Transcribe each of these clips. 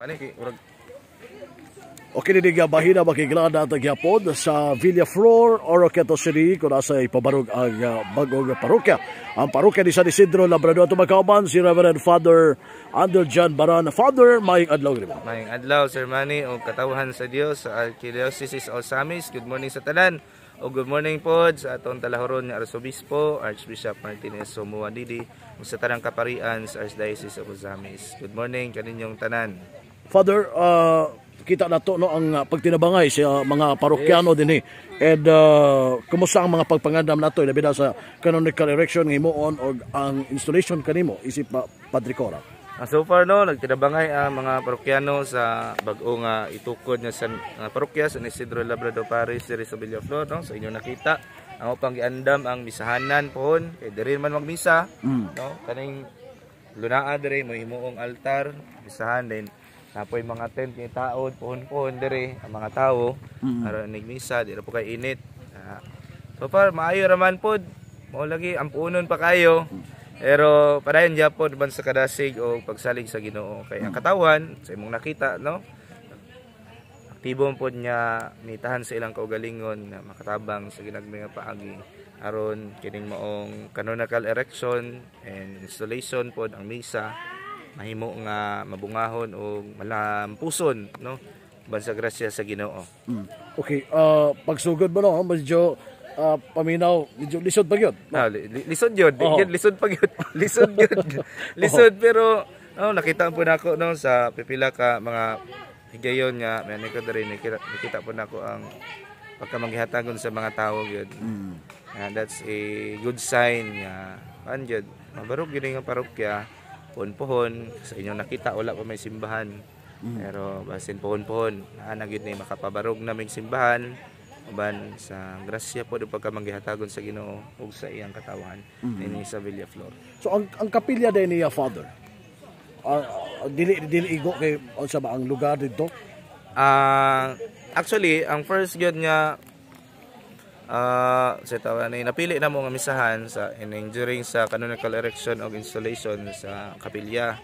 Ani kay urag. Okay, ni bahina makiglada at gyapon sa Villaflor, Oroquieta City, kung asa ipabarog ang bagong parokya. Ang parokya ni San Isidro Labrador. Ato magkauban si Reverend Father Andel John Baran. Father, maayong adlaw nimo. Maayong adlaw, Sir Manny, og katawhan sa Dios sa Archdiocese of Ozamiz. Good morning sa tanan. O good morning pod sa atong talahoron nga Arsobispo, Archbishop Martinez Sumua DD, ug sa tanang kaparian sa Archdiocese of Ozamiz. Good morning kaninyong tanan. Father, kita nato, no, ang pagtinabangay sa mga parokyano dinhi. And kumusta ang mga pagpangandam nato labi na sa canonical erection nga himuon og ang installation kanimo isip pa Padre Cora? So far, no, nagtinabangay ang mga parokyano sa bag-o nga itukod nga sa parokya sa Isidro Labrador Parish diri sa Villaflor, no. Sa inyong nakita, ang pang giandam ang misahanan pohon kay diri man magmisa, no, kaning lunaa diri mo himuong altar, misahan din. Napoy mga tent ni taod pohon-pohon diri ang mga tao aron nigmisa, di ra po kay init. So far maayo ra man pod. Mao lagi ampunon pa kayo. Pero padayon gyapon ban sa kadasig o pagsalig sa Ginoo kay ang katawan sa imong nakita, no, aktibo pod niya nitahan sa ilang kaugalingon nga makatabang sa ginagmay nga paagi aron kining maong canonical erection and installation pod, ang misa, mahimo nga mabungahon o malampuson, no, ban sa grasya sa Ginoo. Okay, pagsugod mo, no, medyo paminaw, medyo lisod pa gyud. Ah, lisod yun. Yun, lisod pa yun. Lisod yun. Lisod, pero oh, nakita po nako, no, sa pipila ka mga higayon nga may ko diri, nakita po nako ang pagkamanghihatagon sa mga tao gyud. That's a good sign nga kan gyud mabarog gyud nga parokya pohon-pohon. Sa inyong nakita, wala pa may simbahan. Pero basin pohon-pohon naa na gyud ni makapabarog na may simbahan uban sa grasya po pagkamanggihatagon sa Ginoo ug sa iyang katawan dinhi sa Villaflor. So ang kapilya din niya, Father. Dili dili igo kay unsa ba ang lugar didto? Actually, ang first gyud nga sa tawa ni napili na mo nga misahan sa ining during sa canonical erection og installation sa kapilya.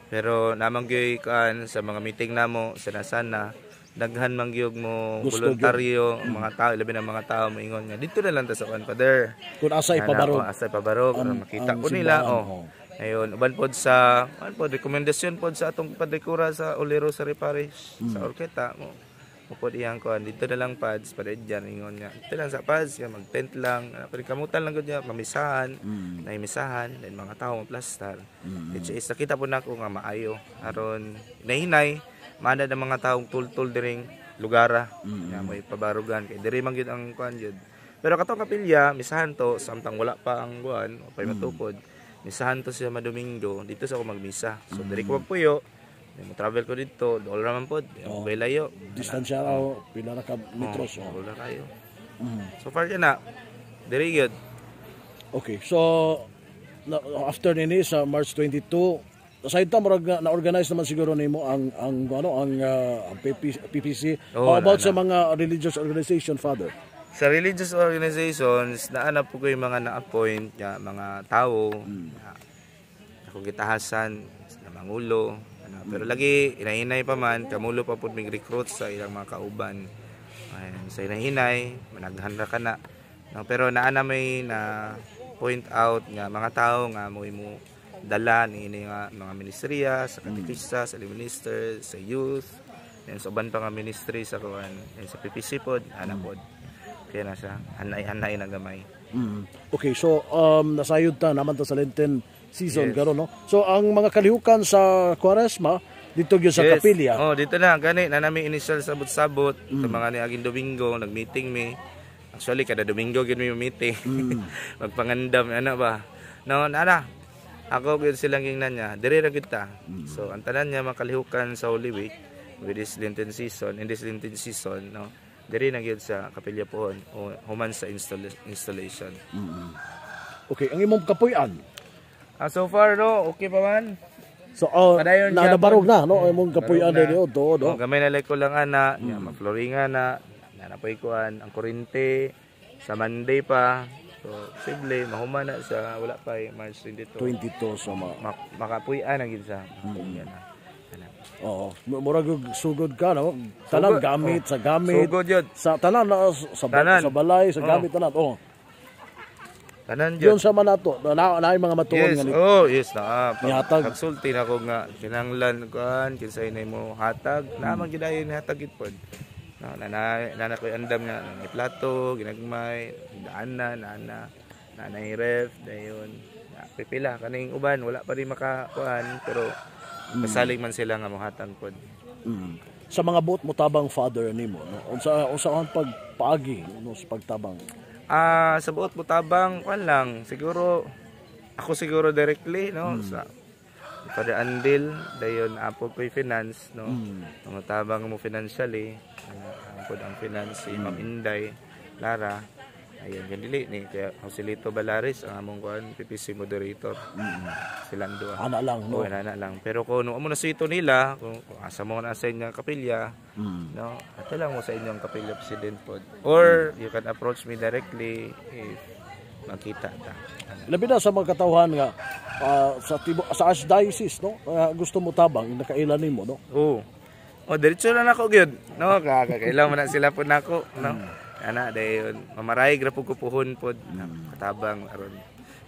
Pero namang gyud kan sa mga meeting namo sa nasana, daghan man gyud mo gusto voluntaryo ang mga tao, labi na mga tao moingon nga dito na lang ta sa kuan, Father. Kung asa Ana, ipabarog oh, asa ipabarog aron makita ang ko nila simbahan, oh. oh. Ayun, uban pod sa uban pod rekomendasyon pod sa atong Padre Cura sa Holy Rosary Parish sa Oroquieta mo. Mo pod iyang kuan dito na lang, pads pa dyan, ingon niya. Dito lang sa pads, ya mag-tent lang, pero kamutan lang gud niya mamisahan, na imisahan, then mga tao maplastar. Which is nakita po nako nga maayo aron hinahinay mana ng mga taong tultol diring lugara nga may pabarugan kay diri man gyud ang kuan gyud. Pero katong kapilya, misahan to samtang wala pa ang kuan, wa pa'y matukod. Misahan to siya madomingo, dito sa ako magmisa. So diri ko magpuyo, then mo travel ko dito, dool ra man pod, di ako oh. Layo. Distansya raw pila ra ka metros. Oh, Oh. dool ra kayo. So far na diri gyud. Okay, so after nini sa March 22, aside ta murag na-organize naman siguro nimo ang ano ang PP, PPC. Oo, How about na- sa mga religious organization, Father? Sa religious organizations, naana po ko yung mga na-appoint nga mga tao na ako gitahasan na mangulo ano, pero lagi inahinay pa man, kamulo pa pud mig recruit sa ilang mga kauban. Ayan, sa inahinay managhan ra kana, no, pero naa na may na point out nga mga tao nga mo mo dala ni ini nga mga ministriya sa katekista, sa minister, sa youth, then sa uban pa nga ministry sa kuan, then sa PPC pod, ana pod. Kaya na siya hanay-hanay na gamay. Okay, so nasayod ta naman ta sa Lenten season karon, no. So ang mga kalihukan sa Kwaresma dito gyud sa kapilya. Oh, dito na gani na nami initial sabot-sabot mm. mga niaging Domingo nag-meeting mi. Actually, kada Domingo gyud mi meeting. Magpangandam ano ba. No, ana. Ako gyud silang gingnan niya. Dire ra gyud ta. So ang tanan niya makalihukan sa Holy Week with this Lenten season, in this Lenten season, no. Dire na gyud sa kapilya pohon o human sa installation. Okay, ang imong kapuy-an. So far, no, okay pa man. So Padayon na gyapon. nabarog na, no, imong kapuy-an Barog na. diri do, no. Oh, gamay na lang ko lang ana, mm. Mafloringa na, nanapoy kuan ang kurente sa Monday pa. So, posible mahuman na sa wala pa eh, March 22. 22 sa mga Makapuy-an na gid sa. Makapuy na. Ana. Oo, murag og sugod ka, no? Tanan Sugod, gamit oh. sa gamit. Sugod yun. Sa tanan na sa, Tanan. sa balay, sa gamit tanan. Oh. Tanan yun. Yun sa man nato. Na mga matuon Yes, nga ni. oh, yes na. Nihatag. Pagsulti na ko nga kinanglan kuan kinsay na mo hatag, na man gyud ayon hatag gid pod. Na na na, na ko'y andam nga na plato, ginagmay, daan na na na na ref dayon. Na, pipila kaning uban wala pa rin makakuan pero kasalig man sila nga mohatag pod. Sa mga buot mo tabang, Father, nimo, no? Unsa ang pagpaagi, no, sa pagtabang? Ah, sa buot mo tabang kuan lang, siguro ako siguro directly, no, sa Father Andil, dayon apo ko'y finance, no. Ang tabang mo financially, ang pod ang finance si Ma'am Inday Lara. Ayun, yan dili ni kaya Joselito Balares ang among kuan PPC moderator. Silang duha. Ana lang, no. Oo, ana lang. Pero kung amo na sito nila, kung asa mo na sa inyong kapilya, no, ato lang mo sa inyong kapilya president pod. Or you can approach me directly if makita ta. Labi na sa mga katawhan nga sa archdiocese, no, gusto mo tabang, nakaila nimo, no. Oo. Oh, diretso na nako gyud. No, kakailan man na sila pod nako, no. Ana dayon, mamaray ra pud ko puhon pod katabang aron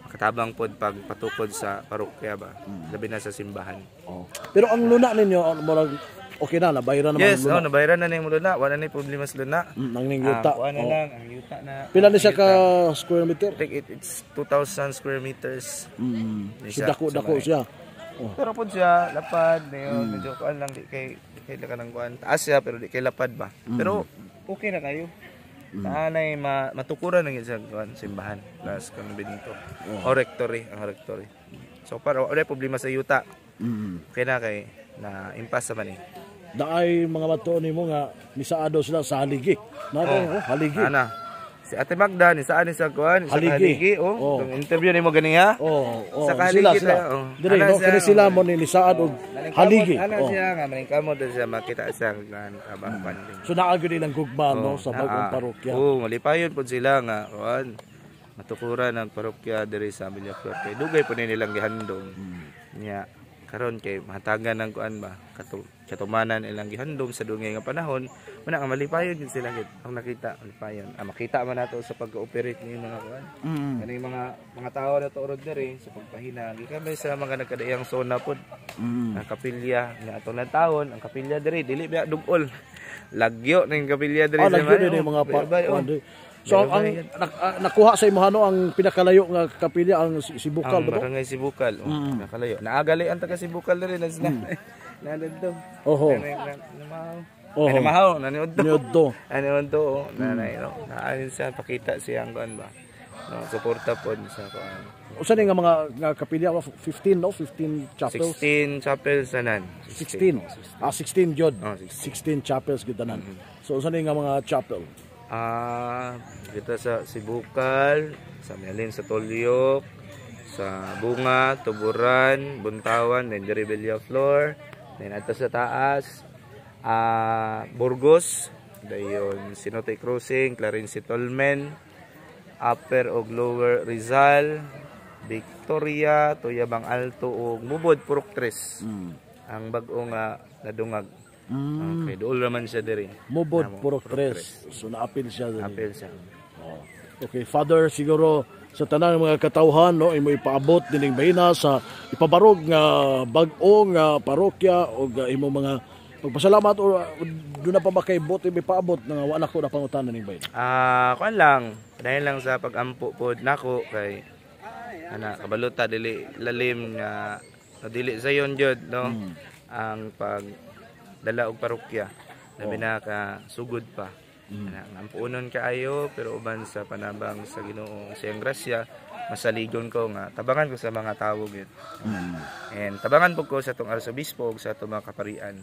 makatabang pod pag patukod sa parokya ba. Labi na sa simbahan. Oh. Pero ang luna ninyo, murag okay na, nabayran naman Yes, ang luna. oh, nabayaran na nimo luna, wala na problema sa luna. Ang ning yuta. Ah, kuha na Oh. lang ang yuta na. Pila ni siya ang ka yuta. square meter? I think it's 2,000 square meters. So Siya, dako sa dako balay. siya. Oh. Pero po siya, lapad, na yun, medyo kuan lang, di kay ka ng kuan. Taas siya, pero di kay lapad ba. Pero okay na kayo. Naanay matukuran ng isang kuan, simbahan, plus konbento. O rectory, ang rectory. So para wala problema sa yuta. Okay na kay na impas man eh. Naay mga matuon nimo nga misaado sila sa haligi. Na oh, haligi. Ana. Si Ate Magda ni saan ni sa kuan, sa Haligi. haligi, oh. Oh. Itong interview nimo ganiha. Oh, Sa sila kahaligi sila. tayo, oh. Dire Ana no, siya, kini sila oh. mo ni nisaad og haligi. Ana Oh. siya nga maningkamot na siya makita siya nga tabang panding. So naa gyud ilang gugma, no, sa bagong parokya. Oo, malipayon po sila nga kuan. Matukuran ang parokya diri sa Villaflor kay dugay po ni nilang gihandom. Nya karon kay mahatagan ng kuan ba katumanan ilang gihandom sa dungay nga panahon, muna nga malipayon gid sila gid. Ang nakita malipayon. Ah, makita man nato sa pag-ooperate ni mga kuan. Kani mga tao na to diri sa pagpahina. Gikan ba sa mga nagkadaiyang zona pod. Ang kapilya nga atong taon, ang kapilya diri dili ba dugol. Lagyo ning kapilya diri Ah, sa lagyo mga- din yung mga pa, Bay, oh. kuan. So ang nakuha sa imuha, no, ang pinakalayo nga kapilya ang Sibukal Ang ba to? barangay Sibukal, oh, nakalayo. Naagali ang taga Sibukal diri na sila. Nanadto. Oho. Namahaw. Oho. Ay, namahaw, naniudto. Niudto. Naniudto, oh. Nanay, no. Naayon siya, pakita siya ang kuan ba. No, suporta pod sa kuan. Usa ni nga mga nga kapilya 15, no, 15 chapels. 16 chapels tanan. 16. Ah, 16 gyud. Oh, 16 chapels gyud tanan. So usa ni nga mga chapel? Ah, kita sa Sibukal, sa Mialin, sa Tolyok, sa Bunga, Tuburan, Buntawan, then diri Villaflor, then ato sa taas, Burgos, dayon Sinote Crossing, Clarin Tolmen, Upper og Lower Rizal, Victoria, Tuyabang Alto ug Mubod Purok Tres. Ang bag-o nga nadungag. Okay, dool raman siya diri. Mubod Namo, Purok Tres. So naapil siya diri. Apil siya. Oh. Okay, Father, siguro sa tanang mga katawhan, no, imo ipaabot dining bahina sa ipabarog nga bag-o nga parokya og imo mga pagpasalamat o doon na pa ba kay bot imo ipaabot nga wa na ko na pangutana ning bahina? Ah, kuan lang, dahil lang sa pag-ampo pod nako kay ana kabalota dili lalim nga no, dili sayon jud, no, ang pag dala og parokya labi na ka sugod pa. Ana nga ampuonon kaayo pero uban sa panabang sa Ginoo siyang grasya masaligon ko nga tabangan ko sa mga tawo gyud. And tabangan pud ko sa atong arsobispo ug sa atong mga kaparian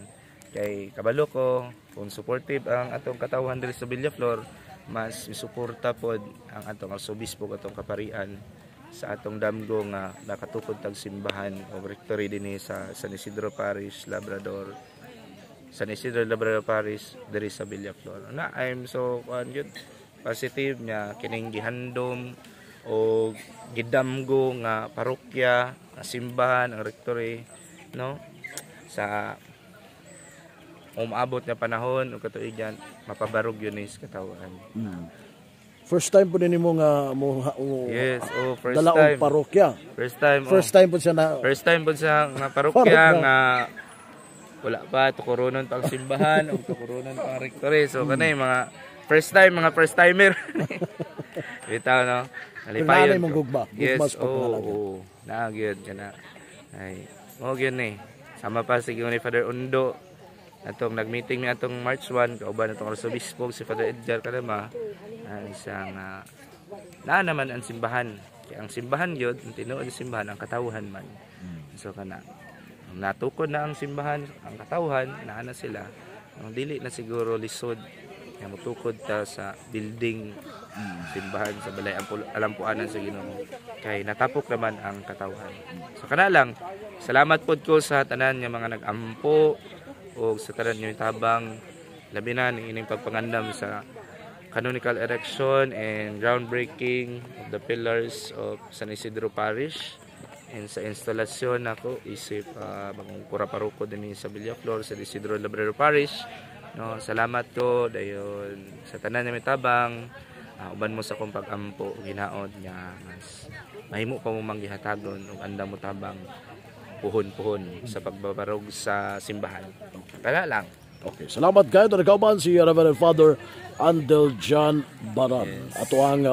kay kabalo ko kung supportive ang atong katawhan diri sa Villaflor, mas isuporta pod ang atong arsobispo ug atong kaparian sa atong damgo nga nakatukod tag simbahan o rectory dinhi sa San Isidro Parish Labrador, San Isidro Labrador Parish diri sa Villaflor. Na I'm so kuan gyud positive nga kining gihandom o gidamgo nga parokya, nga simbahan, ang rectory, no, sa Umaabot nga panahon ug katuigan, mapabarog gyud ni sa katawhan. First time pod nimo nga mo Yes, oh, first dala og time. Parokya. First time, oh. First time pod siya na First time pod sa nga parokya Parokya. Nga wala pa, tukuronon pa ang simbahan ug tukuronon pa ang rectory. So kanay mga first time, mga first timer. Bitaw, no. Nalipayon Pero naanay mong ko. gugma. Yes, Gugma sa oo, pagpangalaga. Oo. Naa gyud kana. Ay, mao gyud ni. Sama pa si ni Father Undo atong nag-meeting mi atong March 1 kauban atong Arsobispo, si Father Edgar Kalama, ang isang naa naman ang simbahan. Kaya ang simbahan gyud, ang tinuod nga simbahan, ang katawhan man. So kana ang natukod na ang simbahan, ang katawhan, naa na sila. Ang dili na siguro lisod nga motukod ta sa building simbahan sa balay alampuanan sa Ginoo kay natapok naman ang katawhan. So kana lang, salamat pod ko sa tanan nga mga nag-ampo o sa tanan nga tabang, labi na ning ining pagpangandam sa canonical erection and groundbreaking of the pillars of San Isidro Parish and sa instalasyon nako isip bagong kura paroko dinhi sa Villaflor, San Isidro Labrador Parish, no. Salamat ko dayon sa tanan nga mitabang, uban mo sa akong pag-ampo ug hinaot nga mas mahimo pa mo manggihatagon ug andam mo tabang puhon-puhon sa pagbabarog sa simbahan. Kana lang. Okay, salamat kayo. Nagkauban si Reverend Father Andel John Baran. Ato ang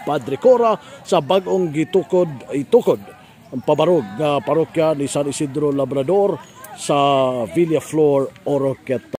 Padre Cora sa bag-ong gitukod itukod ang pabarog nga parokya ni San Isidro Labrador sa Villaflor, Oroquieta.